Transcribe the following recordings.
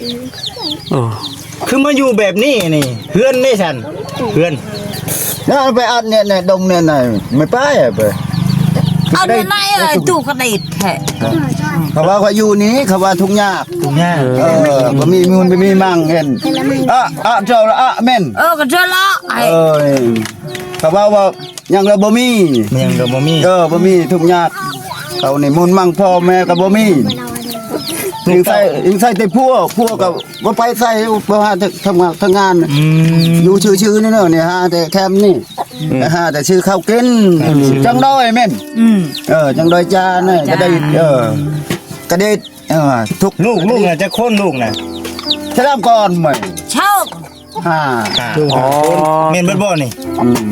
ໂອ້ ຄືມາຢູ່ແບບນີ້ນີ້ ເຮືອນເດ້ຊັ້ນ ເຮືອນ ແລ້ວເອົາໄປອັດເນຍ ໃນດົງເນຍ ໃນ ໄມ້ປ້າຍໄປ ເອົາແນວໃນ ເອີ ຕູ້ກະດິດແທ້ ເຂົາວ່າຂ້ອຍຢູ່ນີ້ ເຂົາວ່າທຸກຍາກ ທຸກຍາກ ເອີ ບໍ່ມີມູນ ບໍ່ມີມັງ ເຫັນ ອະ ອະ ເຈົ້າລະ ອະ ແມ່ນ ເອີ ກະເຈົ້າລະ ເອີ ເຂົາວ່າວ່າ ຫຍັງກະບໍ່ມີ ຫຍັງກະບໍ່ມີ ເອີ ບໍ່ມີ ທຸກຍາກ ເຂົານີ້ມູນມັງພໍ່ແມ່ກະບໍ່ມີ ຍັງໃຊ້ ຍັງໃຊ້ແຕ່ຜົວ ຜົວກະບໍ່ໄປໃສ ບໍ່ຫາແຕ່ທຳງານ ທຳງານ ອືມ ຢູ່ຊື່ໆນີ້ເນາະ ນີ້ຫາແຕ່ແຄມນີ້ ອືມ ຫາແຕ່ຊື້ເຂົ້າກິນ ອືມ ຈັ່ງດອຍແມ່ນ ອືມ ເອີ ຈັ່ງດອຍຈານ ກະໄດ້ ເອີ ກະໄດ້ ເອີ ທຸກ ລູກ ລູກນະຈັກຄົນ ລູກນະ ສາມຄົນແມ່ນ ເຊົາ ຫ້າ ຫ້າ ລູກຫ້າຄົນ ອໍ ແມ່ນເບິດບໍ່ນີ້? ອືມ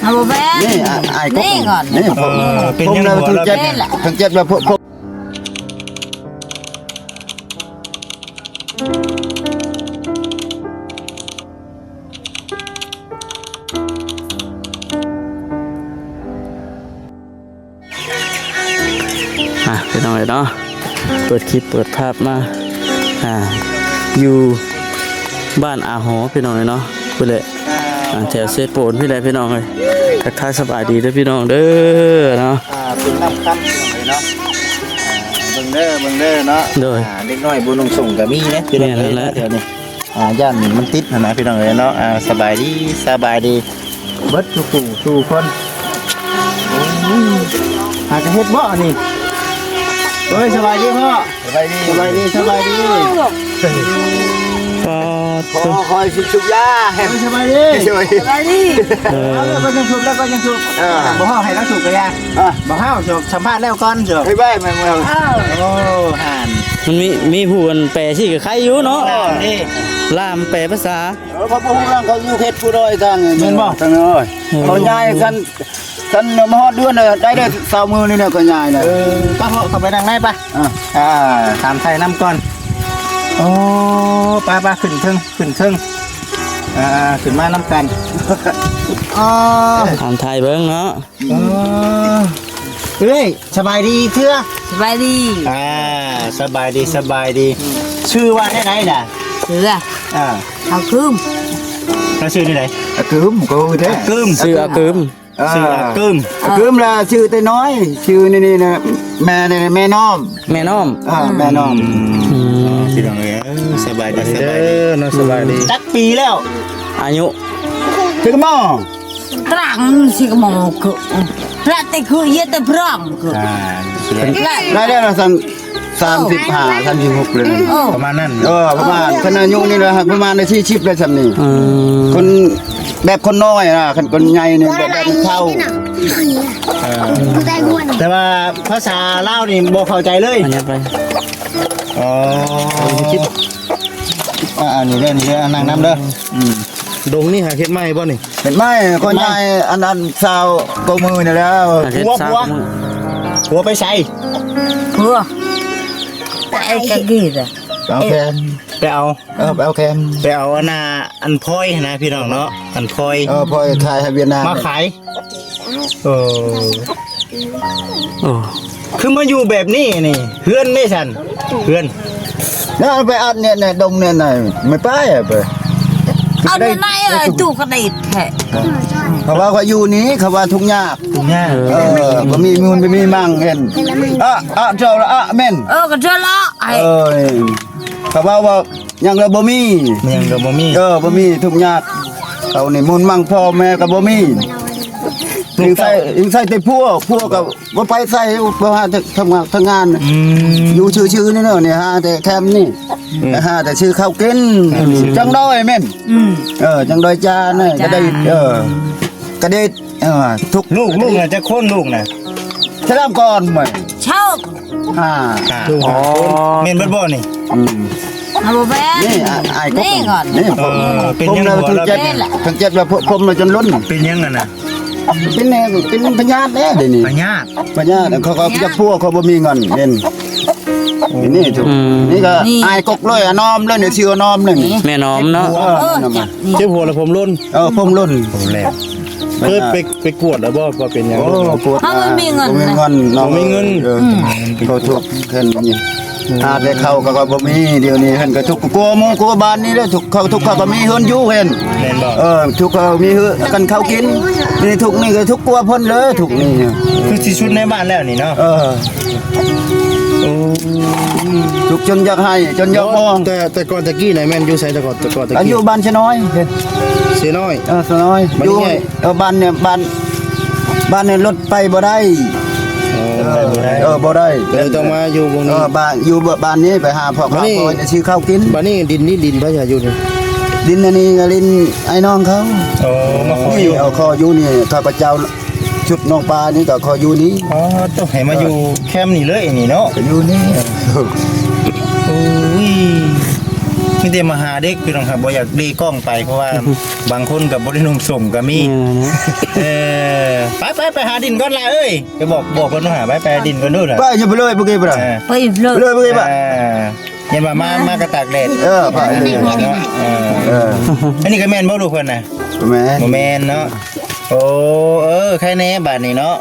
ເອົາບໍ່ແມ່ນ ນີ້ ອາ ອ້າຍກົກ ນີ້ກ່ອນ ນີ້ ເອີ ເປັນຫຍັງຫົວລາວເປັນຫຍັງ ທັງເຈັດແລ້ວ ພວກ ພວກ ອ່ະ ພີ່ນ້ອງເອີຍເນາະ ເປີດຄລິບເປີດພາບມາ ອ່າ ຢູ່ບ້ານອາຫໍ ພີ່ນ້ອງເອີຍເນາະ ພຸ້ນແຫຼະ ອ່າ ແຖວເຊໂປນພຸ້ນແຫຼະ ພີ່ນ້ອງເອີຍ ທັກທາຍສະບາຍດີເດີພີ່ນ້ອງເດີເນາະ ອ່າ ເປັນນ້ຳຄຳພີ່ນ້ອງເອີຍເນາະ ອ່າ ເບິ່ງເດີ ເບິ່ງເດີເນາະ ໂດຍ ອ່າ ເດັກນ້ອຍບໍ່ນຸ່ງສົ້ງກະມີເດ້ ພີ່ນ້ອງເອີຍ ແມ່ນແລ້ວ ດຽວນີ້ ອ່າ ຢ້ານມັນຕິດຫັ້ນນະພີ່ນ້ອງເອີຍເນາະ ອ່າ ສະບາຍດີ ສະບາຍດີ ເບິດສູ່ຜູ້ສູ່ຄົນ ໂອ້ຍ ຫາກະເຮັດບໍ່ອັນນີ້ ໂອ້ຍ ສະບາຍດີພໍ່ ສະບາຍດີ ສະບາຍດີ ສະບາຍດີ ປາດ ຂໍ ຂໍໃຫ້ສຸກໆຢ່າ ໂອ້ຍ ສະບາຍດີ ສະບາຍດີ ສະບາຍດີ ເອີ ເອົາແລ້ວກໍຍັງສຸກ ແລ້ວກໍຍັງສຸກ ເອີ ບໍ່ເຮົາໃຫ້ລາວສຸກກະຢ່າ ອ່ະ ບໍ່ເຮົາສຳພາດແລ້ວກ່ອນ ເອີ ໂອ້ ຫັ້ນ ມັນມີ ມີຜູ້ອັນແປຊິກະໄຄຢູ່ເນາະ ຫຼາມແປພາສາ ເອີ ເຂົາບໍ່ຮູ້ເລື່ອງ ເຂົາຢູ່ເຂດພູດອຍທາງນີ້ ແມ່ນບໍ່? ທາງນີ້ ເອີ ເຂົາຍ້າຍກັນ ຄັນມາຮອດເດືອນ ໄດ້ ໄດ້ຊາວມື້ນີ້ນະ ເຂົາຍ້າຍນະ ເອີ ໄປເພາະ ເຂົ້າໄປນັ່ງໃນໄປ ອ່າ ອ່າ ຖາມໄຖ່ນຳກ່ອນ ໂອ້ ໄປໆ ຂຶ້ນເທິງ ຂຶ້ນເທິງ ອ່າ ຂຶ້ນມານຳກັນ ອໍ ຖາມໄຖ່ເບິ່ງເນາະ ເອີ ເອື້ອຍ ສະບາຍດີເທື່ອ ສະບາຍດີ ອ່າ ສະບາຍດີ ສະບາຍດີ ຊື່ວ່າແນວໃດນະ? ເສືອ ອ່າ ອາກຶມ ລະຊື່ແນວໃດ? ອາກຶມ ກໍຮູ້ແທ້ ອາກຶມ ຊື່ອາກຶມ ອ່າ ຊື່ອາກຶມ ອາກຶມລະຊື່ແຕ່ນ້ອຍ ຊື່ນີ້ນະ ແມ່ນີ້ ແມ່ນ້ອມ ແມ່ນ້ອມ ອ່າ ແມ່ນ້ອມ ອືມ ພີ່ນ້ອງເອີຍ ສະບາຍດີ ສະບາຍດີເນາະ ສະບາຍດີ ຈັກປີແລ້ວ? ອາຍຸ ຖືກໝໍ ຕຣາງຊິກະໝໍກະ ລະແຕ່ຄືເຢຍແຕ່ພຣອງກະ ອ່າ ລະ ລະໄດ້ລະຊັ້ນ ສາມສິບຫ້າ ສາມສິບຫົກເລີຍ ເອີ ປະມານນັ້ນ ເອີ ປະມານ ຄັນອາຍຸນີ້ລະປະມານສີ່ສິບແລ້ວຊ່ຳນີ້ ອືມ ຄົນ ແບບຄົນນ້ອຍນະ ຄັນຄົນໃຫຍ່ນີ້ແບບ ແບບເຖົ້າ ເອີ ແຕ່ວ່າພາສາລາວນີ້ບໍ່ເຂົ້າໃຈເລີຍ ອັນນີ້ໄປ ອໍ ຄິດ ອ່າ ອັນນີ້ເດີ ນີ້ເດີ ນັ່ງນຳເດີ ອືມ ດົງນີ້ຫາເຮັດໃໝ່ບໍ່ນີ້? ເຮັດໃໝ່ ເຮັດໃໝ່ ກໍຍ້າຍອັນ ອັນຊາວກວ່າມື້ນີ້ແລ້ວ ຫົວ ຫົວ ຫົວໄປໃສ? ຫົວ ໄປກະກີດ ເອົາແຄມ ໄປເອົາ ເອີ ໄປເອົາແຄມ ໄປເອົາອັນນ່າ ອັນພອຍຫັ້ນນະ ພີ່ນ້ອງເນາະ ອັນພອຍ ເອີ ພອຍຂາຍໃຫ້ຫວຽດນາມ ມາຂາຍ ເອີ ໂອ້ ຄືມາຢູ່ແບບນີ້ນີ້ ເຮືອນເດ້ຊັ້ນ ເຮືອນ ແລ້ວເອົາໄປອັດເນຍ ໃນດົງເນຍ ໃນໄມ້ປ້າຍໄປ ເອົາແນວໃນ ຕູ້ກະດິດແທ້ ເຂົາວ່າຂ້ອຍຢູ່ນີ້ ເຂົາວ່າທຸກຍາກ ທຸກຍາກ ເອີ ບໍ່ມີມູນ ບໍ່ມີມັງ ເຫັນ ອະ ອະ ເຈົ້າລະ ອະ ແມ່ນ ເອີ ກະເຈົ້າລະ ເອີ ເຂົາວ່າ ວ່າ ຫຍັງກະບໍ່ມີ ຫຍັງກະບໍ່ມີ ເອີ ບໍ່ມີ ທຸກຍາກ ເຂົານີ້ມູນມັງພໍ່ແມ່ກະບໍ່ມີ ຍັງໃຊ້ ຍັງໃຊ້ແຕ່ຜົວ ຜົວກະບໍ່ໄປໃສ ບໍ່ຫາແຕ່ທຳງານ ທຳງານ ອືມ ຢູ່ຊື່ໆນີ້ເນາະ ນີ້ຫາແຕ່ແຄມນີ້ ອືມ ຫາແຕ່ຊື້ເຂົ້າກິນ ອືມ ຈັ່ງດອຍແມ່ນ ອືມ ເອີ ຈັ່ງດອຍຈານ ກະໄດ້ ເອີ ກະໄດ້ ເອີ ທຸກ ລູກ ລູກນະຈັກຄົນ ລູກນະ ສາມຄົນແມ່ນ ເຊົາ ຫ້າ ຫ້າ ລູກຫ້າຄົນ ອໍ ແມ່ນເບິດບໍ່ນີ້? ອືມ ເອົາບໍ່ແມ່ນ ນີ້ ອ້າຍກົກ ນີ້ກ່ອນ ນີ້ ເອີ ເປັນຫຍັງ ຜົມລະ ຫົວລະ ທັງເຈັດ ທັງເຈັດລະ ຜົມລະຈົນລົ້ນ ເປັນຫຍັງຫັ້ນນະ? ເປັນ ເປັນພະຍາດເດ້ ດຽວນີ້ ພະຍາດ ພະຍາດ ເຂົາ ເຂົາຈັກຜົວ ເຂົາບໍ່ມີເງິນ ເຫັນ ໂອ້ ນີ້ທຸກ ອືມ ນີ້ກະ ນີ້ ອ້າຍກົກເລີຍ ອານອມເລີຍ ຊື່ອານອມເລີຍ ນີ້ ແມ່ນອມເນາະ ເອີ ເອີ ແມ່ນອມ ເຈັບຫົວລະຜົມຫຼົ່ນ ເອີ ຜົມຫຼົ່ນ ຜົມແຫຼກ ເຄີຍໄປ ໄປກວດລະບໍ່ ວ່າເປັນຫຍັງ? ໂອ້ ກວດ ເຮົາບໍ່ມີເງິນ ບໍ່ມີເງິນເນາະ ບໍ່ມີເງິນ ເອີ ອືມ ເຂົາທຸກແທນນີ້ ຫາແຕ່ເຂົ້າກໍບໍ່ມີ ດຽວນີ້ເພິ່ນກໍທຸກ ກົວໝູ່ກົວບ້ານນີ້ແຫຼະ ທຸກເຂົ້າທຸກເຂົ້າກໍມີເຮືອນຢູ່ເຫັນ ແມ່ນບໍ່? ເອີ ທຸກເຂົ້າມີເຮືອນກັນເຂົ້າກິນ ນີ້ທຸກນີ້ກໍທຸກກົວເພິ່ນເລີຍ ທຸກນີ້ ຄືຊິສຸດໃນບ້ານແລ້ວນີ້ເນາະ. ເອີ ໂອ້ ທຸກຈົນຢາກໄຫ້ ຈົນຢາກຮ້ອງ. ແຕ່ ແຕ່ກ່ອນຕະກີ້ນະ ແມ່ນຢູ່ໃສແຕ່ກ່ອນ ແຕ່ກ່ອນຕະກີ້? ຢູ່ບ້ານຊະນ້ອຍ ເຊນ້ອຍ. ເອີ ຊະນ້ອຍ ຢູ່ ເອີ ບ້ານນີ້ ບ້ານ ບ້ານນີ້ລົດໄປບໍ່ໄດ້. ອໍ ເອີ ໄປບໍ່ໄດ້ ເອີ ບໍ່ໄດ້ ກໍເລີຍຕ້ອງມາຢູ່ບ່ອນນີ້. ເອີ ບ້ານ ຢູ່ບ້ານນີ້ໄປຫາພໍ່ ບາດນີ້ ພໍ່ ຊິຊື້ເຂົ້າກິນ. ບາດນີ້ດິນນີ້ດິນໃຜຢູ່ນີ້? ດິນອັນນີ້ກໍດິນອ້າຍນ້ອງເຂົາ. ອໍ ມາຂໍຢູ່ ນີ້ ເອົາຂໍຢູ່ນີ້ ຂ້າພະເຈົ້າຊຸດນ້ອງປານີ້ກໍຂໍຢູ່ນີ້. ອໍ ຕ້ອງໃຫ້ມາຢູ່ແຄມນີ້ເລີຍນີ້ເນາະ ກໍຢູ່ນີ້. ໂອ້ຍ ມີແຕ່ມາຫາເດັກ ພີ່ນ້ອງ ບໍ່ຢາກເດກ້ອງໄປ ເພາະວ່າ ບາງຄົນກໍບໍ່ໄດ້ນຸ່ງສົ້ງກໍມີ. ເອີ ໄປໆ ໄປຫາດິນກ່ອນລະເອີຍ ໄປບອກ ບອກເພິ່ນວ່າ ໄປ ໄປຫາດິນກ່ອນດູລະ. ໄປ ຢ່າໄປເລີຍ ບໍ່ເກັບລະ ໄປເລີຍ ໄປເລີຍ ບໍ່ເກັບລະ. ເອີ ຢ້ານວ່າມາ ມາກະຕາກແດດ. ເອີ ໄປເລີຍເນາະ. ເອີ ເອີ ອັນນີ້ກໍແມ່ນບໍ່ລູກເພິ່ນນະ? ບໍ່ແມ່ນ ບໍ່ແມ່ນເນາະ. ໂອ້ ເອີ ໄຄແນ່ບາດນີ້ເນາະ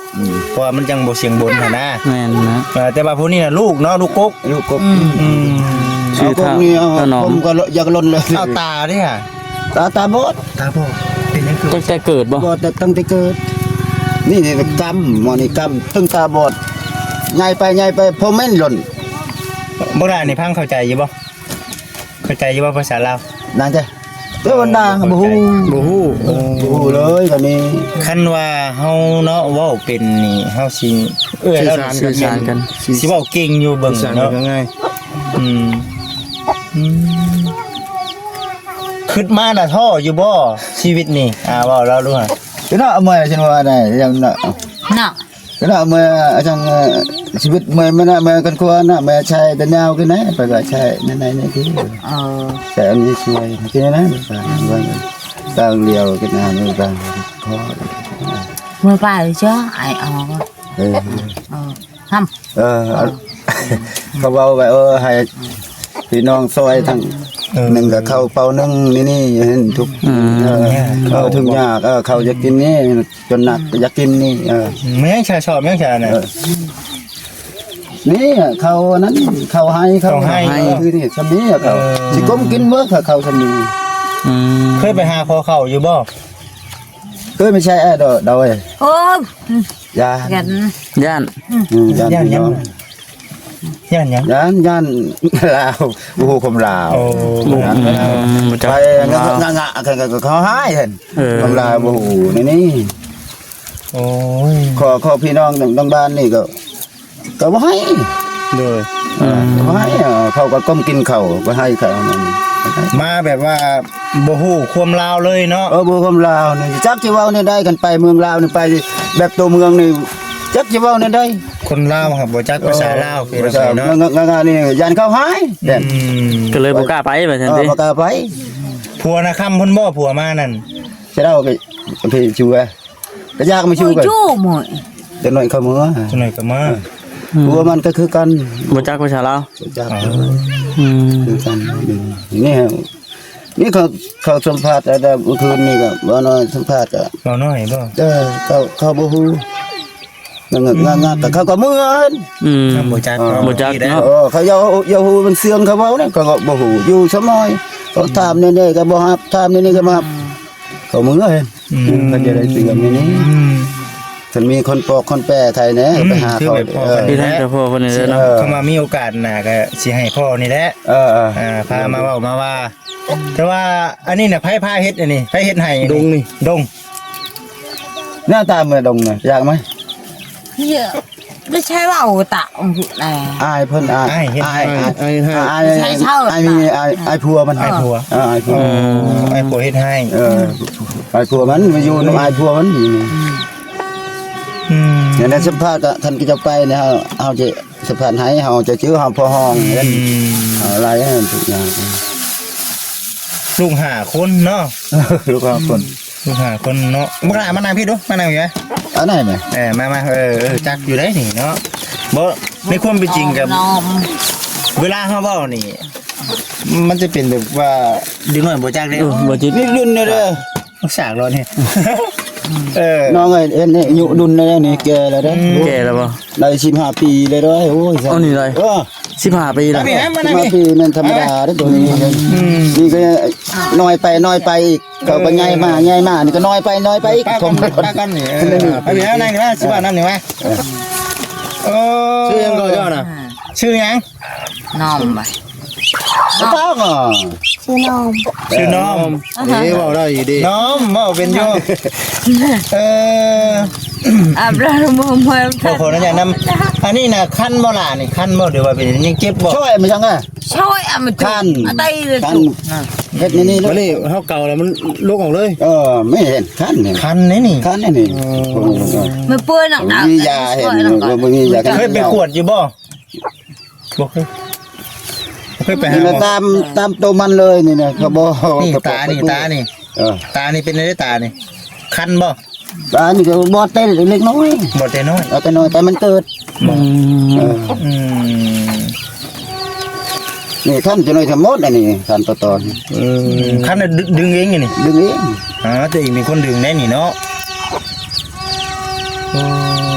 ເພາະວ່າມັນຈັ່ງບໍ່ສຽງບົນຫັ້ນນະ. ແມ່ນນະ. ເອີ ແຕ່ວ່າຜູ້ນີ້ນະລູກເນາະ ລູກກົກ ລູກກົກ. ອືມ ອືມ ຊື່ ເອົາກົກນີ້ ເອົາ ເອົາໜອງ ຜົມກໍຢາກຫຼົ່ນເລີຍ. ເອົາຕາເດ້ຫະ? ຕາ ຕາບອດ. ຕາບອດ ເປັນຫຍັງຄື? ຕັ້ງແຕ່ເກີດບໍ່? ບໍ່ ແຕ່ຕັ້ງແຕ່ເກີດ. ນີ້ ນີ້ກຳ ໝໍນີ້ກຳ ເຖິງຕາບອດ ໃຫຍ່ໄປ ໃຫຍ່ໄປ ພໍແມ່ນຫຼົ່ນ. ບັກຫຼ້ານີ້ຟັງເຂົ້າໃຈຢູ່ບໍ່? ເຂົ້າໃຈຢູ່ບໍ່ພາສາລາວ? ນານແທ້ ເອີ ນານ ບໍ່ຮູ້ ບໍ່ຮູ້. ໂອ້ ບໍ່ຮູ້ເລີຍກະນີ້. ຄັນວ່າເຮົາເນາະ ເວົ້າເປັນນີ້ ເຮົາຊິ ເອື້ອຍລາວນີ້ ສື່ສານກັນ ຊິເວົ້າເກັ່ງຢູ່ເບິ່ງເນາະ. ອືມ ອືມ ຄຶດມານະ ທໍ້ຢູ່ບໍ່ຊີວິດນີ້? ອ່າ ເວົ້າລາວດູຫະ. ເນາະ ເມື່ອຍ ຊັ້ນວ່າໄດ້ ເນາະ ເນາະ ເມື່ອຍ ຈັ່ງ ຊີວິດເມື່ອຍ ມານະ ເມື່ອຍກັນຄວນນະ ເມື່ອຍໃຊ້ແຕ່ຍາວຂຶ້ນນະ ໄປກໍໃຊ້ໃນໆນີ້. ເອີ ໃຊ້ອັນນີ້ຊ່ວຍ ກິນນະ ຕ່າງດຽວກິນນະ ຕ່າງພໍ. ເມື່ອປາຍເຈົ້າ ໄອອອກ. ເອີ ເອີ ຫຳ ເອີ ເຂົາເວົ້າໄວ້ ເອີ ໃຫ້ພີ່ນ້ອງຊ່ອຍທັງ ເອີ ໜຶ່ງກໍເຂົ້າເປົາໜຶ່ງ ນີ້ ນີ້ ເຫັນທຸກ ອືມ ເອີ ເອີ ທຸກຍາກ ເອີ ເຂົາຢາກກິນນີ້ ຈົນໜັກກໍຢາກກິນນີ້. ເອີ ແມ່ນຊະ ຊອບແມ່ນຊະນະ. ເອີ ນີ້ເຂົ້ານັ້ນ ເຂົ້າໄຮ່ ເຂົ້າໄຮ່ ຄືນີ້ ຊຳນີ້ເຂົາ ເອີ ຊິກົ້ມກິນເບີດ ເຂົາຊຳນີ້. ອືມ ເຄີຍໄປຫາຂໍເຂົ້າຢູ່ບໍ່? ເຄີຍ ໄປໃຊ້ ເອີ ໂດຍ ໂດຍ. ໂອ້ ຢ້ານ ຢ້ານ ຢ້ານ ອືມ ຢ້ານ ຢ້ານຫຍັງ? ຢ້ານຫຍັງ? ຢ້ານ ຢ້ານລາວ ບໍ່ຮູ້ຄວາມລາວ. ໂອ້ ບໍ່ຮູ້ ອືມ ບໍ່ຈັກ ໄປ ຄວາມລາວ ງະ ງະ ງະ ເຂົາ ເຂົາຮ້າຍຫັ້ນ. ເອີ ຄວາມລາວບໍ່ຮູ້ໃນນີ້. ໂອ້ຍ ຂໍ ຂໍພີ່ນ້ອງທາງບ້ານນີ້ກໍ ກໍບໍ່ໃຫ້. ໂດຍ ເອີ ອືມ ບໍ່ໃຫ້ ເອີ ເຂົາກໍກົ້ມກິນເຂົ້າ ບໍ່ໃຫ້ເຂົານັ້ນ. ມາແບບວ່າບໍ່ຮູ້ຄວາມລາວເລີຍເນາະ. ເອີ ບໍ່ຮູ້ຄວາມລາວນີ້ ຈັກຊິເວົ້າແນວໃດ. ຄັນໄປເມືອງລາວນີ້ ໄປແບບຕົວເມືອງນີ້ ຈັກຊິເວົ້າແນວໃດ. ຄົນລາວຫາກບໍ່ຈັກພາສາລາວ ເອີ ພີ່ນ້ອງເອີຍເນາະ. ງະ ງະ ງະ ນີ້ຢ້ານເຂົາຮ້າຍ. ອືມ ກໍເລີຍບໍ່ກ້າໄປ ວ່າຊັ້ນຕິ. ເອີ ບໍ່ກ້າໄປ. ຜົວນະຄຳພຸ້ນບໍ່ ຜົວມານັ້ນ? ເຈົ້າກໍ ກໍຢາກມາຢູ່ກັນ. ໂອ້ຍ ຈັ່ງໜ້ອຍເຂົາເມືອ ຈັ່ງໜ້ອຍກໍມາ. ອືມ ຜົວມັນກໍຄືກັນ ບໍ່ຈັກພາສາລາວ. ບໍ່ຈັກ. ອໍ ອືມ ຄືກັນ. ນີ້ ນີ້ເຂົາ ເຂົາສຳພາດແຕ່ມື້ຄືນນີ້ກໍ ເວົ້າໜ້ອຍ ສຳພາດກໍ ເວົ້າໜ້ອຍບໍ່? ເອີ ເຂົາ ເຂົາບໍ່ຮູ້. ງະ ງະ ງະ ເຂົາກໍເມືອ. ອືມ ບໍ່ຈັກ ບໍ່ຈັກເນາະ. ເອີ ເຂົາຢ່າ ຢ່າຮູ້ ມັນສຽງເຂົາເວົ້ານະ ເຂົາກໍບໍ່ຮູ້. ຢູ່ຊະມອຍ ເຂົາຖາມແນວໃດກໍບໍ່ຮັບ ຖາມແນວນີ້ກໍບໍ່ຮັບ. ເຂົາເມືອ. ອືມ ເພິ່ນຈະໄດ້ເຊື່ອແນວນີ້. ອືມ ຄັນມີຄົນປອກຄົນແປໃຫ້ແດ່ ອືມ ໄປຫາເຂົາ. ຄືແບບພໍ່ເພິ່ນນີ້ແຫຼະ ເອີ ຄັນວ່າມີໂອກາດໜ້າກໍຊິໃຫ້ພໍ່ນີ້ແຫຼະ ເອີ ເອີ ອ່າ ພາມາເວົ້າມາວ່າ. ແຕ່ວ່າອັນນີ້ນະ ໃຜພາເຮັດອັນນີ້? ໃຜເຮັດໃຫ້ນີ້? ດົງນີ້ ດົງ. ໜ້າຕາເມືອດົງນະ ຢາກໄໝ? ບໍ່ໃຊ່ເວົ້າຕະອອງແລ. ອາຍເພິ່ນ ອາຍ ອາຍເຮັດ ອາຍ ອາຍ ອາຍ ອາຍ ອາຍ ໃຊ້ເຊົ່າ ອາຍມີ ອາຍ ອາຍຜົວມັນ ອາຍຜົວ. ເອີ ອາຍຜົວ. ອືມ ອາຍຜົວເຮັດໃຫ້. ເອີ ອາຍຜົວມັນ ມາຢູ່ນຳອາຍຜົວມັນ. ອືມ ອືມ ຢ່າງນັ້ນສຳພາດກໍ ຄັນເຈົ້າໄປນີ້ ເຮົາ ເຮົາຈະສຳພາດໃຫ້ ເຮົາຈະຈື່ ເຮົາພໍຮ້ອງ. ອືມ ເອີ ຫຼາຍອັນທຸກຢ່າງ. ລູກຫ້າຄົນເນາະ. ລູກຫ້າຄົນ. ລູກຫ້າຄົນເນາະ. ບັກຫຼ້າມານັ່ງພີ້ດູ ມານັ່ງພີ້. ອັນໃດແມ່? ເອີ ມາ ມາ ເອີ ເອີ ຈັກຢູ່ໄດ໋ນີ້ເນາະ. ບໍ່ ໃນຄວາມເປັນຈິງກັບ ເວລາເຮົາເວົ້ານີ້ ມັນຈະເປັນແບບວ່າ ເດັກນ້ອຍບໍ່ຈັກເດ້. ເອີ ບໍ່ຈິດ ລຸ້ນເດີ ສາກລອດນີ້. ເອີ ນ້ອງເອີຍ ເຫັນນີ້ ອາຍຸລຸ້ນແລ້ວນີ້ ແກ່ແລ້ວເດ້. ອືມ ແກ່ແລ້ວບໍ່? ໄດ້ສິບຫ້າປີແລ້ວເດ້. ໂອ້ຍ ເອີ. ສິບຫ້າປີແລ້ວ ໄປແມ່ນມາ ສິບຫ້າປີແມ່ນທຳມະດາເດ້ ໂຕນີ້ ອືມ ນີ້ກໍນ້ອຍໄປ ນ້ອຍໄປອີກ ເຂົາກໍໃຫຍ່ມາ ເອີ ໃຫຍ່ມາ ນີ້ກໍນ້ອຍໄປ ນ້ອຍໄປອີກ ປະກັນ ປະກັນນີ້ ເອີ ໄປແມ່ນນາງນີ້ມາ ຊິວ່ານຳນີ້ມາ ເອີ ເອີ ຊື່ຫຍັງກໍເຈົ້ານະ? ຊື່ຫຍັງ? ນ້ອມ ເຈົ້າກໍ ຊື່ນ້ອມ ຊື່ນ້ອມ ເອີ ເວົ້າໄດ້ຢູ່ເດ້ ນ້ອມ ເວົ້າເປັນຢູ່ ເອີ ອາບນ້ຳ ບໍ່ ບໍ່ ຂໍອະນຸຍາດນຳ ອັນນີ້ນະ ຄັນບໍ່ຫຼ້ານີ້ ຄັນບໍ່ ຫຼືວ່າເປັນ ຍັງເຈັບບໍ່? ຊ່ອຍມັນຈັ່ງ ຊ່ອຍ ອາ ມັນ ຄັນ ອັນໃດ ຄັນ ເຮັດນີ້ນີ້ ບາດນີ້ເຮົາເກົາແລ້ວມັນລົງອອກເລີຍ ເອີ ແມ່ນ ຄັນນີ້ ຄັນນີ້ນີ້ ຄັນນີ້ນີ້ ເອີ ມັນປ່ວຍໜັກ ມີຢາເຫັນ ບໍ່ມີຢາ ເຄີຍໄປກວດຢູ່ບໍ່? ບໍ່ເຄີຍ ບໍ່ເຄີຍໄປຫາໝໍ ຕາມ ຕາມໂຕມັນເລີຍນີ້ນະ ເຂົາບໍ່ ນີ້ຕານີ້ ຕານີ້ ເອີ ຕານີ້ເປັນໄດ໋ ຕານີ້ ຄັນບໍ່? ຕານີ້ກໍບອດແຕ່ເລັກນ້ອຍ ບອດແຕ່ນ້ອຍ ເອົາແຕ່ນ້ອຍ ແຕ່ມັນເກີດ ອືມ ເອີ ອືມ ນີ້ຄັນຈະໜ້ອຍທັງໝົດ ອັນນີ້ຄັນຕໍ່ໆ ອືມ ຄັນ ດຶງເອງນີ້ ດຶງເອງ ອ່າ ຕົວເອງເປັນຄົນດຶງໄດ໋ນີ້ເນາະ ໂອ້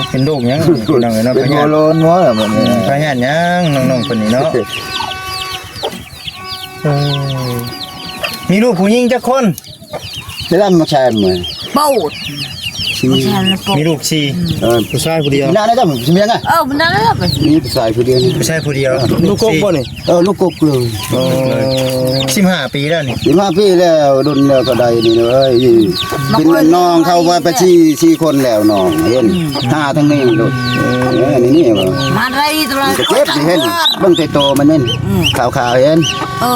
ເປັນໂລກຫຍັງພີ່ນ້ອງເອີຍເນາະ ເປັນຫົວໂລນບໍ່ລະບັດນີ້ ພະຍາດຫຍັງນ້ອງໆ ເພິ່ນນີ້ເນາະ ເອີ ມີລູກຜູ້ຍິງຈັກຄົນ? ເວລາມາແຊມ ໂປດ ມີລູກສີ່ ເອີ ຜູ້ຊາຍຜູ້ດຽວ ນັ້ນນະ ເອີ ຜູ້ຊາຍຜູ້ດຽວ ຜູ້ຊາຍຜູ້ດຽວ ລູກກົກບໍ່ນີ້? ເອີ ລູກກົກເລີຍ ໂອ້ ສິບຫ້າປີແລ້ວນີ້ ສິບຫ້າປີແລ້ວ ດົນແລ້ວເທົ່າໃດນີ້ເອີຍ ເປັນນ້ອງເຂົາວ່າໄປສີ່ ສີ່ຄົນແລ້ວນ້ອງ ເຫັນ ຫາທາງນີ້ໂລດ ເອີ ນີ້ນີ້ວ່າ ມາໄດ້ຕະຫຼອດ ເຈັບນີ້ເຫັນ ເບິ່ງແຕ່ໂຕມັນນັ້ນ ອືມ ຂາວໆ ເຫັນ ເອີ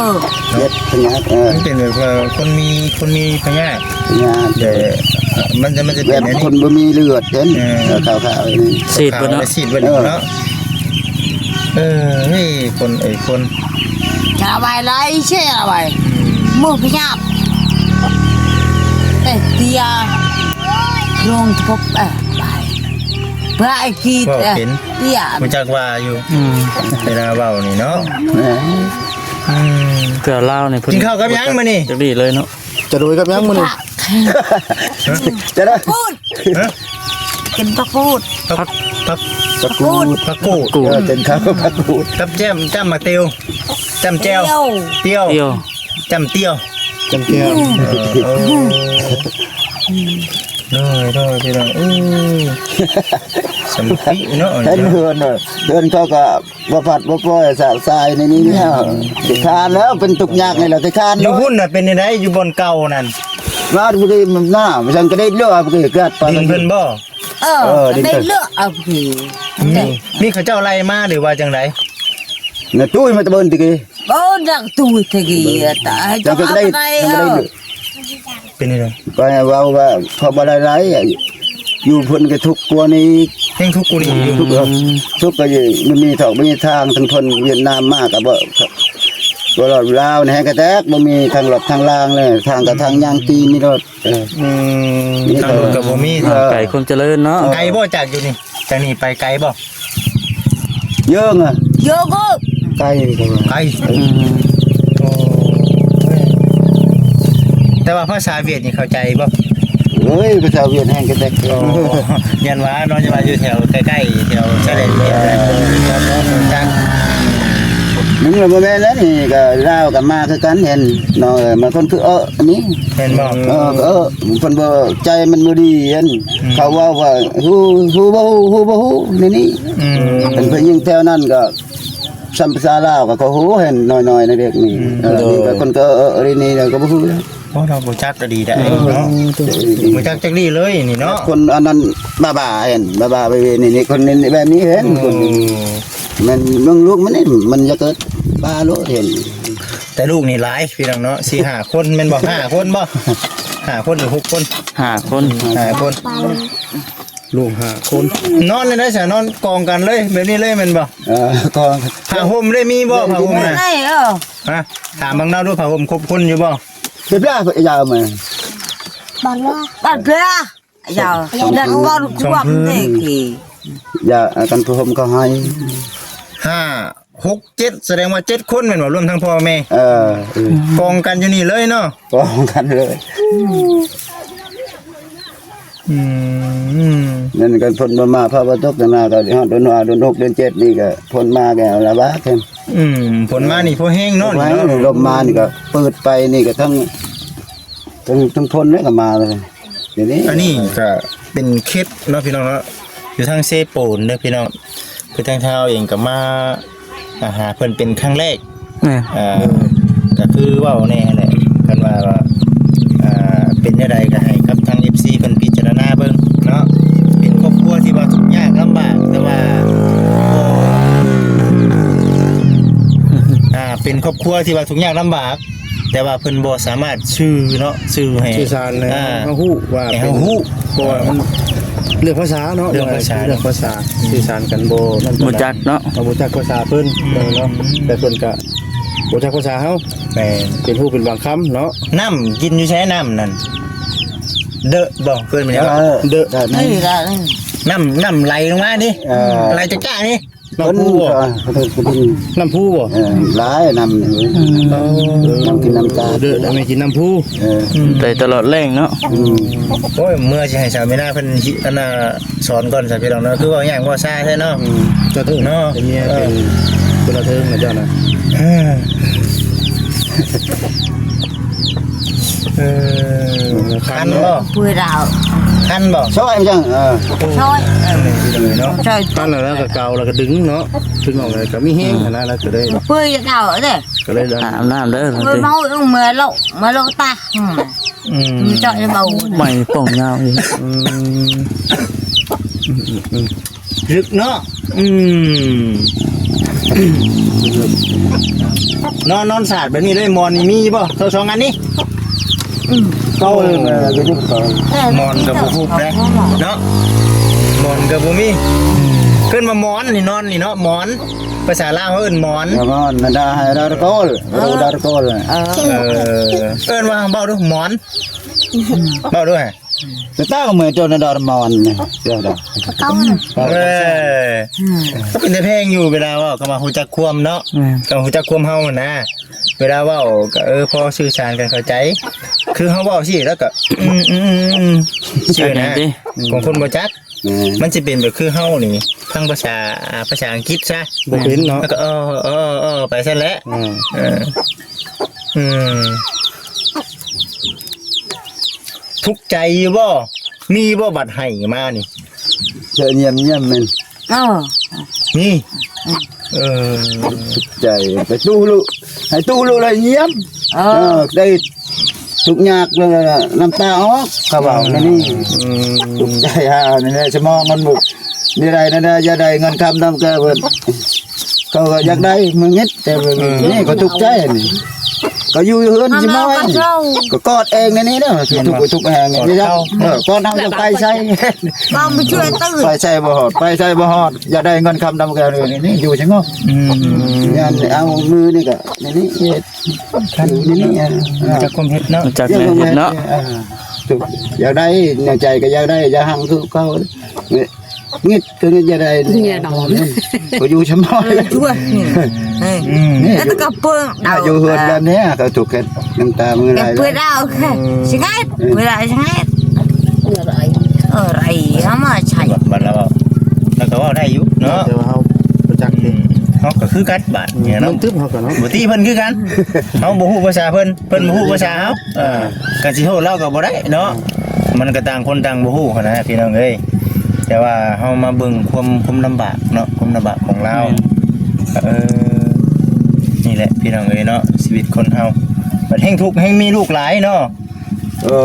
ເຈັບພະຍາດ ເອີ ມັນເປັນແບບວ່າຄົນມີ ຄົນມີພະຍາດ ພະຍາດ ແຕ່ມັນຈະ ມັນຈະເປັນແບບ ອັນນີ້ ຄົນບໍ່ມີເລືອດເຫັນ ເອີ ເອີ ຂາວໆ ນີ້ ສີດເບິດເນາະ ຂາວໆ ສີດເບິດ ເອີ ເນາະ ເອີ ນີ້ຄົນ ເອີ ຄົນ ຈະໄວ້ໄລ່ເຊໄວ້ ອືມ ມືພະຍາດ ເຕະເຕຍ ລົງທົບ ເອີ ໄປ ໄປກີດ ເອີ ເປັນ ເຕຍ ຮູ້ຈັກວ່າຢູ່ ອືມ ເວລາເວົ້ານີ້ເນາະ ອືມ ເກືອລາວນີ້ເພິ່ນ ກິນເຂົ້າກັບຫຍັງມື້ນີ້? ຈັກດີເລີຍເນາະ ຈະໂດຍກັບຫຍັງມື້ນີ້? ຈະໄດ້ ປູດ ຮະ? ກິນຜັກປູດ ຜັກ ຜັກ ຜັກກູດ ຜັກກູດ ເອີ ກິນເຂົ້າກັບຜັກກູດ ກັບແຈ່ມ ຈ້ຳໝາກເຕວ ຈ້ຳແຈ່ວ ຕຽວ ຕຽວ ຕຽວ ຈ້ຳຕຽວ ຈ້ຳຕຽວ ເອີ ໂດຍ ໂດຍ ພີ່ນ້ອງ ເອີ ສຳຕິເນາະ ເຫັນເຮືອນ ເຮືອນເຂົາກໍ ບໍ່ພັດບໍ່ປ່ອຍສະສາຍໃນນີ້ແລ້ວ ອືມ ຂີ້ຄ້ານແລ້ວ ເປັນທຸກຍາກນີ້ແຫຼະ ຂີ້ຄ້ານ ຢູ່ພຸ້ນນະເປັນຈັ່ງໃດ ຢູ່ບ່ອນເກົ່ານັ້ນ? ມາຜູ້ທີ່ມັນໜ້າ ມັນກະໄດ້ເລືອກຜູ້ທີ່ເກີດໄປ ດິນເພິ່ນບໍ່? ເອີ ເອີ ດິນເພິ່ນ ໄດ້ເລືອກເອົາຜູ້ ອືມ ນີ້ເຂົາເຈົ້າໄລ່ມາ ຫຼືວ່າຈັ່ງໃດ? ນະຕຸ້ຍມາແຕ່ເບິ່ນຕິກີ້ ບໍ່ ນັກຕຸ້ຍຕິກີ້ ຕາຍ ຈັ່ງກະໄດ້ ຈັ່ງກະໄດ້ເລືອກ ເປັນຈັ່ງໃດ? ໄປເວົ້າວ່າເຂົາບໍ່ໄດ້ໄລ່ ຢູ່ເພິ່ນກໍທຸກກວ່ານີ້ອີກ ແຮງທຸກກວ່ານີ້ອີກ ອືມ ທຸກ ເອີ ທຸກກໍຢູ່ ມັນມີເທົ່າ ມີທາງທາງເພິ່ນຫວຽດນາມມາກໍບໍ່ ບໍ່ລອດລາວນີ້ແຮງກະແຕກ ບໍ່ມີທາງລອດທາງລາງເລີຍ ທາງກໍທາງຍ່າງຕີມີໂລດ ເອີ ອືມ ມີ ທາງລົດກໍບໍ່ມີ ເອີ ໄກຄວາມຈະເລີນເນາະ ເອີ ໄກບໍ່ຈາກຢູ່ນີ້? ຈາກນີ້ໄປໄກບໍ່? ເຍອະອະ ເຍອະ ໄກ ໄກ ອືມ ໂອ້ຍ ແຕ່ວ່າພາສາຫວຽດນີ້ເຂົ້າໃຈບໍ່? ໂອ້ຍ ພາສາຫວຽດແຮງກະແຕກ ໂອ້ ຢ້ານວ່າເນາະ ຢ້ານວ່າຢູ່ແຖວໃກ້ໆ ແຖວຊາຍແດນຫວຽດນາມ ຈັກ ມັນກໍບໍ່ແມ່ນແລ້ວນີ້ ກໍລາວກໍມາຄືກັນ ເຫັນນ້ອງເອີຍ ມາຄົນຄືເອີນີ້ ແມ່ນບໍ່? ເອີ ເອີ ເພິ່ນບໍ່ ໃຈມັນບໍ່ດີ ເຫັນ ອືມ ເຂົາເວົ້າວ່າ ຮູ້ ຮູ້ບໍ່ຮູ້ ຮູ້ບໍ່ຮູ້ ໃນນີ້ ອືມ ເປັນຜູ້ຍິງແຖວນັ້ນກໍ ສຳພາສາລາວກໍ ກໍຮູ້ເຫັນໜ້ອຍໆ ໃນເດັກນີ້ ອືມ ເອີ ໂດຍ ນີ້ກໍຄົນກໍ ເອີ ນີ້ກໍບໍ່ຮູ້ແລ້ວ ບໍ່ ເຮົາບໍ່ຈັກກໍດີໄດ໋ ເອີ ເນາະ ບໍ່ຈັກຈັກດີເລີຍນີ້ເນາະ ຄົນອັນນັ້ນບ້າໆ ເຫັນ ບ້າໆ ເວໆ ນີ້ ນີ້ ຄົນນີ້ແບບນີ້ເຫັນ ອືມ ຄົນ ແມ່ນເບິ່ງລູກມັນນີ້ ມັນຢາກເກີດບ້າໂລດ ເຫັນ ແຕ່ລູກນີ້ຫຼາຍ ພີ່ນ້ອງເນາະ ສີ່ຫ້າຄົນແມ່ນບໍ່? ຫ້າຄົນບໍ່? ຫ້າຄົນ ຫຼື ຫົກຄົນ? ຫ້າຄົນ ຫ້າຄົນ ລູກຫ້າຄົນ ນອນແນວໃດຊະ? ນອນກອງກັນເລີຍ ແບບນີ້ເລີຍແມ່ນບໍ່? ເອີ ກອງ ຜ້າຫົ່ມໄດ້ມີບໍ່? ຜ້າຫົ່ມນະ ໄດ້ ເອີ ຮະ ຖາມເບິ່ງເນາະ ດູຜ້າຫົ່ມຄົບຄົນຢູ່ບໍ່? ເກັບລະ ຍາວມາ ບັດລະ ບັດລະ ຍາວ ສອງ ສອງ ສອງ ຍາ ອັນກັນຜ້າຫົ່ມເຂົາໃຫ້ ຫ້າ ຫົກ ເຈັດ ສະແດງວ່າເຈັດຄົນແມ່ນບໍ່? ລວມທັງພໍ່ແມ່ ເອີ ເອີ ກອງກັນຢູ່ນີ້ເລີຍເນາະ ກອງກັນເລີຍ ອືມ ນັ້ນກໍຝົນບໍ່ມາ ຟ້າບໍ່ຕົກ ຕະໜ້າກໍຮອດເດືອນຫ້າ ເດືອນຫົກ ເດືອນເຈັດນີ້ກໍຝົນມາກໍລະບາກ ອືມ ຝົນມານີ້ພໍແຮງເນາະນີ້ເນາະ ລົມມານີ້ກໍເປີດໄປນີ້ກໍທັງ ທັງ ທັງຝົນເດ້ກໍມາເລີຍ ດຽວນີ້ ອັນນີ້ກໍເປັນເຂດເນາະພີ່ນ້ອງເນາະ ຢູ່ທາງເຊໂປນເດີພີ່ນ້ອງ ຄືທາງເຮົາເອງກໍມາ ອ່າ ຫາເພິ່ນເປັນຄັ້ງແລກ ແມ່ນ ອ່າ ກໍຄືເວົ້າແນ່ແຫຼະ ຄັນວ່າ ອ່າ ເປັນແນວໃດກໍໃຫ້ກັບທາງເອັຟຊີເພິ່ນພິຈາລະນາເບິ່ງເນາະ ເປັນຄອບຄົວທີ່ວ່າທຸກຍາກລຳບາກ ແຕ່ວ່າ ອ່າ ເປັນຄອບຄົວທີ່ວ່າທຸກຍາກລຳບາກ ແຕ່ວ່າເພິ່ນບໍ່ສາມາດສື່ເນາະ ສື່ໃຫ້ ສື່ສານໃຫ້ ອ່າ ເຮົາຮູ້ວ່າ ໃຫ້ເຮົາຮູ້ ເປັນ ເພາະວ່າມັນເລື່ອງພາສາເນາະ ເລື່ອງພາສາ ເລື່ອງພາສາ ອືມ ສື່ສານກັນບໍ່ນັ້ນປານໃດ ບໍ່ຈັກເນາະ ເຮົາບໍ່ຈັກພາສາເພິ່ນ ອືມ ເນາະ ແຕ່ເພິ່ນກະບໍ່ຈັກພາສາເຮົາ ແມ່ນ ເປັນຮູ້ເປັນບາງຄຳເນາະ ນ້ຳກິນຢູ່ໃສ ນ້ຳນັ້ນ ເດີະບໍ່ ເອີ້ນວ່າຫຍັງ ເດີະ ເດີະ ນ້ຳ ນ້ຳໄຫຼລົງມານີ້ ເອີ ໄຫຼຈາກຈ້ານີ້ ນ້ຳພູບໍ່? ເພິ່ນກໍ ເພິ່ນກໍດິນ ນ້ຳພູບໍ່? ເອີ ຫຼາຍນ້ຳ ອືມ ເອີ ນ້ຳກິນນ້ຳຕາ ເດີ ໄດ້ກິນນ້ຳພູ ເອີ ອືມ ໄດ້ຕະຫຼອດແລ້ງເນາະ ອືມ ໂອ້ຍ ເມື່ອຊິໃຫ້ສາວມີນາເພິ່ນ ອັນນ່າ ສອນກ່ອນຊະພີ່ນ້ອງເນາະ ຄືເວົ້າຫຍັງເວົ້າຊ້າແທ້ເນາະ ອືມ ເຈົ້າເຖິງເນາະ ເປັນເມຍ ເອີ ເປັນຄົນລະເທິງນະເຈົ້ານະ ເອີ ເອີ ຄັນບໍ່? ຜູ້ດາວ ຄັນບໍ່? ຊ່ອຍມັນຈັ່ງ ເອີ ຊ່ອຍ ເອີ ເນາະ ຊ່ອຍ ຄັນແລ້ວກໍເກົາ ແລ້ວກໍດຶງເນາະ ດຶງອອກ ແລ້ວກໍມີແຮງຫັ້ນນະ ແລ້ວກໍໄດ້ ເປືອຍເຂົາເດ້ ກໍໄດ້ ອາບນ້ຳເດີ ເອີ ເມົາເມືອໂລ ເມືອໂລຕາ ອືມ ອືມ ເຈາະໃຫ້ເບົາ ໄມ້ປ່ອງຍາວອີກ ອືມ ອືມ ອືມ ອືມ ລຶກເນາະ ອືມ ນອນ ນອນສາດແບບນີ້ເລີຍ ໝອນນີ້ມີບໍ່? ເອົາສອງອັນນີ້ ອືມ ເອົາ ເອີ ໝອນກໍບໍ່ຮູ້ແຫຼະເນາະ ໝອນກໍບໍ່ມີ ເອີ້ນວ່າໝອນນີ້ ນອນນີ້ເນາະ ໝອນ ພາສາລາວເຮົາເອີ້ນໝອນ ໝອນ ດາ ດາຕະໂກນ ເອີ ດາຕະໂກນ ເອີ ເອີ້ນວ່າ ເວົ້າດູ ໝອນ ເວົ້າດູ ແຕ່ຕາກໍເມື່ອຍໂຕນະດອນມອນນີ້ ດອ ເອີ ອືມ ກໍເປັນຕາແພງຢູ່ ເວລາເວົ້າກໍວ່າຮູ້ຈັກຄວາມເນາະ ອືມ ກໍຮູ້ຈັກຄວາມເຮົາຫັ້ນນະ ເວລາເວົ້າກໍ ເອີ ພໍສື່ສານກັນເຂົ້າໃຈ ຄືເຮົາເວົ້າຊີ້ ແລ້ວກໍ ອືມ ອືມ ອືມ ອືມ ຊື່ນະ ຂອງຄົນບໍ່ຈັກ ແມ່ນ ມັນຊິເປັນແບບຄືເຮົານີ້ ຟັງພາສາ ອ່າ ພາສາອັງກິດຊະ ບໍ່ເປັນເນາະ ແລ້ວກໍ ເອີ ເອີ ເອີ ໄປຊັ້ນແຫຼະ ອືມ ເອີ ອືມ ທຸກໃຈຢູ່ບໍ່? ມີບໍ່? ບັດໃຫ້ມານີ້ ຈະຢ້ຽມໆ ແມ່ນ ເອີ ມີ ອືມ ເອີ ທຸກໃຈ ໄປຕູ້ລຸ ໃຫ້ຕູ້ລຸແລ້ວຢ້ຽມ ເອີ ເອີ ໄດ້ທຸກຍາກແລ້ວນ້ຳຕາອອກ ເຂົາເວົ້າແນວນີ້ ອືມ ທຸກໃຈຫານີ້ແຫຼະ ສະໝອງມັນບຸ ນີ້ໄດ້ນັ້ນນະ ຢ່າໄດ້ເງິນຄຳນຳແກ່ເພິ່ນ ເຂົາກໍຢາກໄດ້ມາເງິດ ແຕ່ວ່າ ເອີ ນີ້ກໍທຸກໃຈນີ້ ກໍຢູ່ເຮືອນຊິມາໄວ້ ກໍກອດເອງໃນນີ້ເດີ ທຸກທຸກແຫ່ງນີ້ ເອີ ກອດເອົາຈະໄປໃສ ກໍໄປຊ່ວຍຕື່ນ ໄປໃສບໍ່ຮອດ ໄປໃສບໍ່ຮອດ ຢາກໄດ້ເງິນຄຳນຳແກ່ນີ້ ຢູ່ສະຫງົບ ອືມ ຢ້ານເອົາມືນີ້ກໍນີ້ເຮັດ ຄັນ ຢູ່ນີ້ ເອີ ຈັກຄວາມເຮັດເນາະ ຈັກແມ່ນເຮັດເນາະ ເອີ ຢາກໄດ້ ໃນໃຈກໍຢາກໄດ້ ຢາກຮັ່ງຄືເກົ່າ ເງິດກໍເງິດຈະໄດ້ ເມຍນອນ ບໍ່ຢູ່ຊຳມອຍ ເອີ ອືມ ແລ້ວກໍເປີດ ຢູ່ເຮືອນແບບນີ້ກໍທຸກແຄ່ນ້ຳຕາມືໄຫຼ ເປີດເອົາແຄ່ຊິໄດ້ ເປີດໄດ້ຊິໄດ້ ເອີ ໄດ້ເອົາມາໃຊ້ບັດລະເວົ້າ ແລ້ວກໍເວົ້າໄດ້ຢູ່ເນາະ ແຕ່ວ່າເຮົາບໍ່ຈັກ ອືມ ເຮົາກໍຄືກັນບາດນີ້ເນາະ ມັນຕຶບເຮົາກໍເນາະ ບໍ່ຕິເພິ່ນຄືກັນ ເຮົາບໍ່ຮູ້ພາສາເພິ່ນ ເພິ່ນບໍ່ຮູ້ພາສາເຮົາ ເອີ ກະຊິໂທດລາວກໍບໍ່ໄດ້ເນາະ ມັນກໍຕ່າງຄົນຕ່າງບໍ່ຮູ້ຫັ້ນນະພີ່ນ້ອງເອີຍ ແຕ່ວ່າເຮົາມາເບິ່ງຄວາມ ຄວາມລຳບາກເນາະ ຄວາມລຳບາກຂອງລາວ ແມ່ນ ເອີ ນີ້ແຫຼະພີ່ນ້ອງເອີຍເນາະ ຊີວິດຄົນເຮົາ ບັດແຮ່ງທຸກແຮ່ງມີລູກຫຼາຍເນາະ ເອີ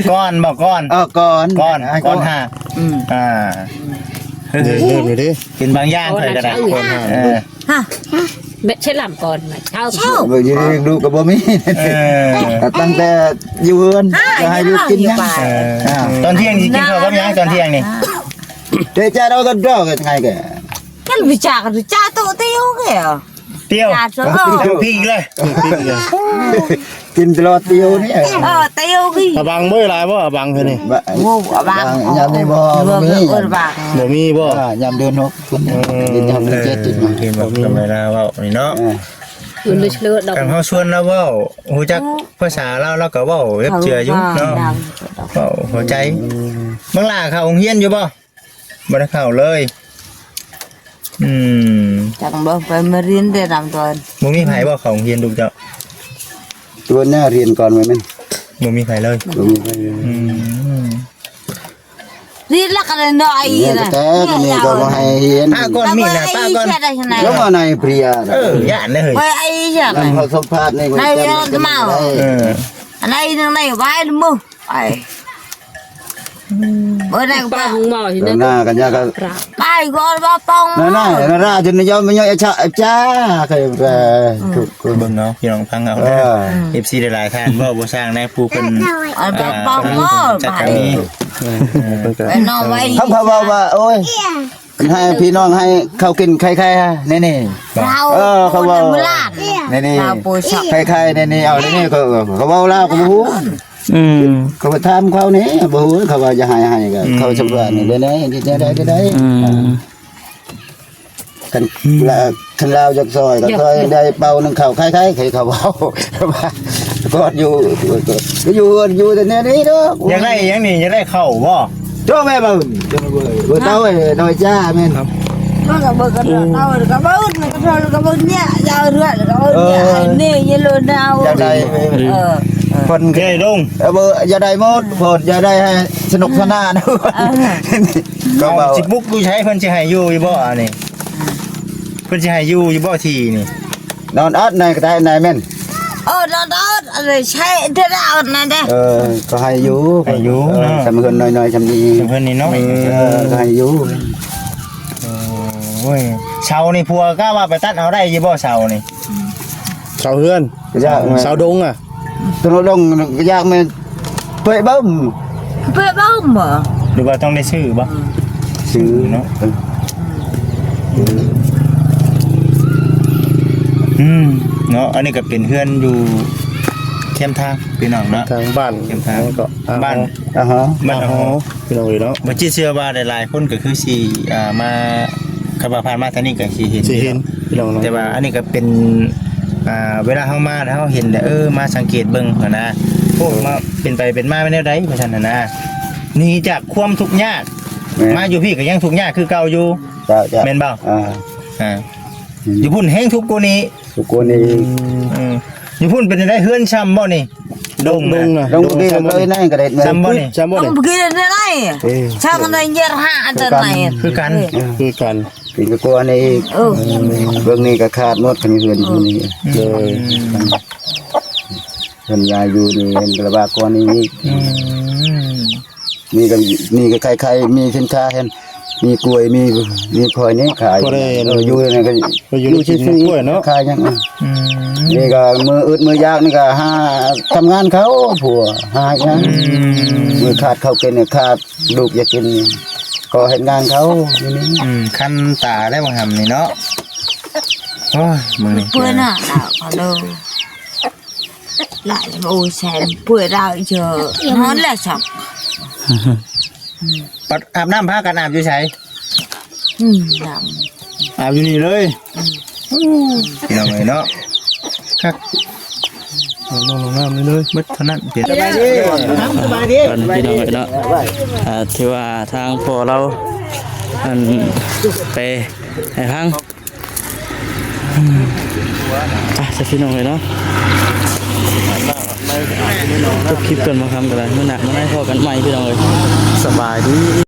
ກ່ອນບໍ່ ກ່ອນ ເອີ ກ່ອນ ກ່ອນ ກ່ອນຫາ ອືມ ອ່າ ເລີ່ມເລີຍເດ້ ເປັນບາງຢ່າງຂ້ອຍກໍໄດ້ ກ່ອນຫາ ເອີ ຮະ ເບັດເຊັດລຳກ່ອນ ເຊົ້າ ເຊົ້າ ເບິ່ງຢູ່ເລີຍ ລູກກໍບໍ່ມີ ເອີ ຕັ້ງແຕ່ຢູ່ເຮືອນ ກໍໃຫ້ລູກກິນຫຍັງ ເອີ ອ່າ ຕອນທ່ຽງຊິກິນເຂົ້າກັບຫຍັງຕອນທ່ຽງນີ້ ເດຈາເຮົາກໍດອກກັນໄງແກ ກັນວິຈາກັນວິຈາໂຕຕິວແກ ຕຽວ ເຈົ້າ ເຈົ້າພີກເລີຍ ກິນຕະຫຼອດຕຽວນີ້ ເອີ ຕຽວພີກ ອະບັງບໍ່ຫຼາຍບໍ່ ອະບັງຄືນີ້ ໂອ້ ອະບັງ ຍາມນີ້ບໍ່ ບໍ່ມີ ບໍ່ມີບໍ່ ອ່າ ຍາມເດືອນຫົກ ເອີ ເປັນທຳເຈັດ ເອີ ເຫັນບໍ່ ທຳມະດາເວົ້ານີ້ເນາະ ເອີ ມັນບໍ່ເລີດດອກ ຄັນເຮົາຊວນລາວເວົ້າ ຮູ້ຈັກພາສາລາວ ລາວກໍເວົ້າແບບເຈື່ອຢູ່ເນາະ ເວົ້າເຂົ້າໃຈ ອືມ ບັກຫຼ້າເຂົ້າໂຮງຮຽນຢູ່ບໍ່? ບໍ່ໄດ້ເຂົ້າເລີຍ ອືມ ຈັ່ງບໍ່ໄປມາຮຽນແຕ່ນຳຕອນ. ບໍ່ມີໃຜບໍ່ເຂົ້າໂຮງຮຽນລູກເຈົ້າ? ຕົວໜ້າຮຽນກ່ອນແມ່ນ ບໍ່ມີໃຜເລີຍ. ບໍ່ມີໃຜເລີຍ. ອືມ ຮຽນລະກະໄດ້ໜ້ອຍນະ ແຕ່ນີ້ກໍບໍ່ໃຫ້ຮຽນ. ປະກ່ອນມີນະ ປະກ່ອນ. ແລ້ວມາໃນເພຍ ເອີ ຢ້ານເດ້. ໄປໄອ້ຫຍັງ ເຂົາສຳພາດໃນ ໃນເມາ ເອີ ອັນໃດໜຶ່ງໃນວາຍມື ໄປ ເອີ ນັ້ນປະຂອງເມາທີ່ນັ້ນ ໜ້າກັນຍາກະ ໄປກ່ອນວ່າປອງ ນັ້ນນະ ນັ້ນນະ ຈົນຍອມມັນຍອມອາຈາ ອາຈາ ເບິ່ງເອົາ ພີ່ນ້ອງຟັງເອົາເດີ. ເອັຟຊີຫຼາຍໆທ່ານເວົ້າບໍ່ຊ່າງໃນ ຜູ້ເພິ່ນ ເອົາປະປອງ ຈັດການນີ້ ເອີ ໄປນ້ອງໄວ້ ເຂົາເວົ້າວ່າ ໂອ້ຍ ໃຫ້ພີ່ນ້ອງໃຫ້ເຂົາກິນໄຂ່ໆ ແນ່ໆ ເອີ ເຂົາເວົ້າ ແນ່ໆ ໄຂ່ໆ ແນ່ໆ ເອົາແນ່ໆ ເຂົາ ເຂົາເວົ້າລາວກໍບໍ່ຮູ້. ອືມ ເຂົາໄປຖາມເຂົານີ້ ບໍ່ຮູ້ ເຂົາວ່າຈະໃຫ້ ໃຫ້ກໍ ອືມ ເຂົາສຳພາດນີ້ ແນ່ໆ ເຮັດແນວໃດກໍໄດ້. ອືມ ຄັນ ອືມ ລະ ຄັນລາວຢາກຊ່ອຍກໍຊ່ອຍ ຢາກໄດ້ເປົາໜຶ່ງເຂົ້າ ໄຂ່ໆ ໃຫ້ເຂົາເວົ້າ ກອດຢູ່ ຢູ່ເຮືອນຢູ່ແຕ່ແນວນີ້ດອກ. ຢາກໄດ້ຫຍັງນີ້? ຢາກໄດ້ເຂົ້າບໍ່? ໂຈ້ແມ່ເບິ່ງ ເບິ່ງເຕົ້າ ເອີ ນ້ອຍຈ້າແມ່ນ ມັນກໍເບິ່ງກັນເອົາ ກໍເບິ່ງ ກໍເບິ່ງເນຍ ຢາວເຮືອນ ກໍເບິ່ງເນຍ ເອີ ນີ້ ຍາໂລນາວ ຢາກໄດ້ ເອີ ເພິ່ນເດລົງ ເອີ ບໍ່ ຢາກໄດ້ໝົດ ເພິ່ນຢາກໄດ້ໃຫ້ສະໜຸກສະໜານ ເອີ ກໍເວົ້າ ຊິປຸກຢູ່ໃສ ເພິ່ນຊິໃຫ້ຢູ່ຢູ່ບໍ່? ອັນນີ້ ເພິ່ນຊິໃຫ້ຢູ່ຢູ່ບໍ່ທີ່ນີ້? ນອນອັດໃນກໍໄດ້ ໃນແມ່ນ ເອີ ນອນອັດ ອັນນີ້ໃຊ້ເທື່ອລະອັດນັ້ນເດ້ ເອີ ກໍໃຫ້ຢູ່ ໃຫ້ຢູ່ ເອີ ເນາະ ສ່ຳເຮືອນນ້ອຍໆ ສ່ຳນີ້ ສ່ຳເຮືອນນ້ອຍໆ ເອີ ກໍໃຫ້ຢູ່. ໂອ້ຍ ເສົານີ້ຜົວກະວ່າໄປຕັດເອົາໄດ້ຢູ່ບໍ່ ເສົານີ້? ເສົາເຮືອນ ຍາກ ເສົາດົງອະ ເສົາດົງກໍຍາກແມ່ນ ເປີດເບິ່ງ ເປີດເບິ່ງບໍ່ ຫຼືວ່າຕ້ອງໄດ້ຊື້ບໍ່? ຊື້ເນາະ ເອີ ອືມ ເນາະ ອັນນີ້ກໍເປັນເຮືອນຢູ່ແຄມທາງ ພີ່ນ້ອງເນາະ ທາງບ້ານ ແຄມທາງ ແລ້ວກໍ ບ້ານ ອ່າຮະ ບ້ານ ອ່າຮະ ພີ່ນ້ອງເອີຍເນາະ ບໍ່ຈິດເຊື່ອວ່າຫຼາຍໆຄົນກໍຄືຊິ ອ່າ ມາ ຄັນວ່າຜ່ານມາທາງນີ້ກໍຊິເຫັນ ຊິເຫັນພີ່ນ້ອງເນາະ ແຕ່ວ່າອັນນີ້ກໍເປັນ ອ່າ ເວລາເຮົາມາແລ້ວເຮົາເຫັນແລ້ວ ເອີ ມາສັງເກດເບິ່ງຫັ້ນນະ ໂອ້ ມາເປັນໄປເປັນມາແມ່ນແນວໃດວ່າຊັ້ນຫັ້ນນະ ໜີຈາກຄວາມທຸກຍາກ ແມ່ນ ມາຢູ່ພີ້ກໍຍັງທຸກຍາກຄືເກົ່າຢູ່ ເຈົ້າໆ ແມ່ນບໍ່? ອ່າ ອ່າ ຢູ່ພຸ້ນແຮງທຸກກວ່ານີ້ ທຸກກວ່ານີ້ ອືມ ຢູ່ພຸ້ນເປັນຈັ່ງໃດ ເຮືອນຊ່ຳບໍ່ນີ້? ດົງ ດົງນະ ດົງ ດົງ ເລີຍນັ້ນກໍໄດ້ ຊ່ຳບໍ່ນີ້? ຊ່ຳບໍ່ນີ້? ຕ້ອງກິນໄດ້ ເອີ ຊ່ຳໄດ້ເຍອະຫາອັນຕະໄນ ຄືກັນ ຄືກັນ ກິນກໍກວ່ານີ້ອີກ ເອີ ເບິ່ງນີ້ກໍຂາດໝົດ ຄັນເຮືອນຢູ່ນີ້ ໂດຍ ເພິ່ນຍ້າຍຢູ່ນີ້ເຫັນລະບາກກວ່ານີ້ອີກ ອືມ ນີ້ກໍ ນີ້ກໍໄຂ່ໆ ມີສິນຄ້າຫັ້ນ ມີກ້ວຍ ມີ ມີພອຍນີ້ຂາຍ ພໍໄດ້ ເອີ ຢູ່ນີ້ກໍ ກໍຢູ່ໄດ້ກິນກ້ວຍເນາະ ຂາຍຫຍັງ ອືມ ນີ້ກໍມື້ອຶດມື້ຢາກນີ້ກໍຫາທຳງານເຂົາ ຜົວຫາຫາງານ ອືມ ມື້ຂາດເຂົາກິນ ຂາດລູກຢາກກິນ ກໍເຮັດງານເຂົາຢູ່ນີ້ ອືມ ຄັນຕາແລ້ວບັງຫຳນີ້ເນາະ ໂອ້ຍ ມື້ນີ້ ເປື້ອນນະ ອາໂລ ຫຼາຍ ໂອ້ຍ ແຊມ ເປືອຍລາວເຈີ ນອນແລ້ວສັກ ອືມ ປັດອາບນ້ຳ ພາກັນອາບຢູ່ໃສ? ອືມ ອາບ ອາບຢູ່ນີ້ເລີຍ ອືມ ພີ່ນ້ອງເອີຍເນາະ ຄັກ ລົງນ້ຳເລີຍ ເບິດເທົ່ານັ້ນ ສະບາຍດີ ສະບາຍດີ ພີ່ນ້ອງເອີຍເນາະ ອ່າ ຖືວ່າທາງພໍ່ລາວ ອັນ ໄປໃຫ້ຟັງ ອືມ ໄປຊະພີ່ນ້ອງເອີຍເນາະ ຈົບຄລິບກ່ອນ ມາຄຳກໍໄດ້ ມື້ໜ້າມາໃນພໍ້ກັນໃໝ່ພີ່ນ້ອງເອີຍ ສະບາຍດີ